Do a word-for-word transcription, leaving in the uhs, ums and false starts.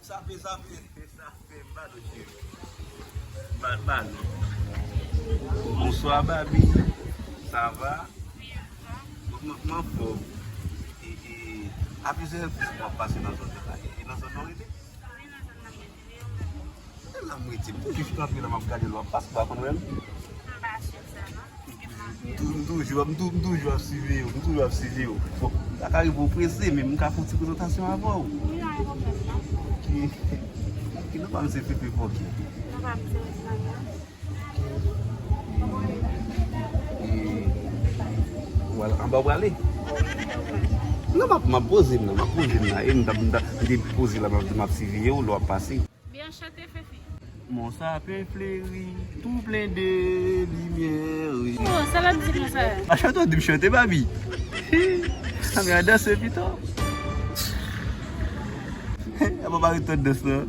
Sa fè, sa fè, sa fè, m pa dwe cheri. M pa, m pa dwe. Bonswa, Babi. Sa va? Mwen, mwen anfòm. E, e, a plizyè fwa w ap pase nan zòn nan la. E, e nan zòn nan w rete? Wi, nan zòn nan m rete, wi, ou menm? E la m rete. M toujou fin antre la, m ap gade lè w ap pase, ou pa konn wè m? M pa swiv sa, non. M tou-, m toujou, m tou-, m toujou ap siveye w, m toujou ap siveye w. Bon, sa ka rive w prese, men m ka fè yon ti prezantasyon avè w. Wi, anyen pwoblèm, non. Ok. Ok, non pa m se Fefe Fòkè. Non pa m se Rosemary, non. Ok. E, ou al-, anba w prale? Non, m ap, m ap poze m nan, m ap poze m nan. E m t ap, m t ap, m te poze la, m ap, m ap siveye w, lè w ap pase. Byen chante, Fefe. Mon sapin fleri, tou plen de limyè, wi. Oh, sa la mizik konsa. A chante w di m chante, Babi. A, men a danse pito. A, bon, pa ret tande dans lan.